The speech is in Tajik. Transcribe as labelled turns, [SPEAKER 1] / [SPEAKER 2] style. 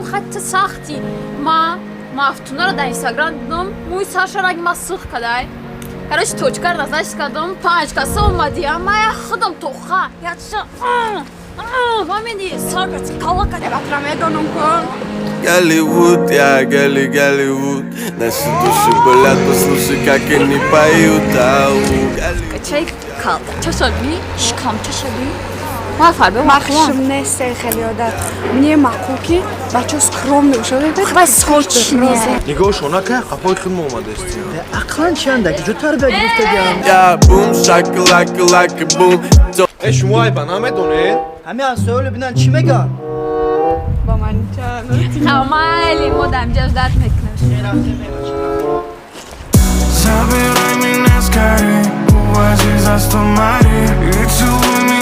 [SPEAKER 1] Хатта сахти. Ма Мафтунара дар Инстаграм дидам, мӯи сарша ранги ма сих кадай. Короче, точка назначить кардам, панҷ каса омадӣ, ма я худам тоха. Яча. Фаҳмиди? Сарка кала када.
[SPEAKER 2] Батра медонам кун.
[SPEAKER 3] Голливуд, я Голли Голливуд. Наши души болят, послушай, как они поют. Ау, Голливуд.
[SPEAKER 1] Качай калта. Чашаби, шикам чашаби. Ма фарбе.
[SPEAKER 2] Ман хушм нест хеле одат. Мне маъқул, ки бачаҳо скромный бошад.
[SPEAKER 1] Хай, сочный.
[SPEAKER 4] Нигоҳшон накай, қафои худмо омадастем.
[SPEAKER 5] Ақлан чандаки ҷо тарбия гирифтагиам.
[SPEAKER 3] Я бум, шака, лака, бум.
[SPEAKER 4] Э, шумо айба намедонед?
[SPEAKER 5] Ҳамин ҳамсоёле бинан, чӣ мегӯянд?
[SPEAKER 2] Ба ман чанд.
[SPEAKER 1] Хамайли, мо дар инҷа ждать мекунем.
[SPEAKER 6] Забирай меня скорей, увози за 100 морей и целуй.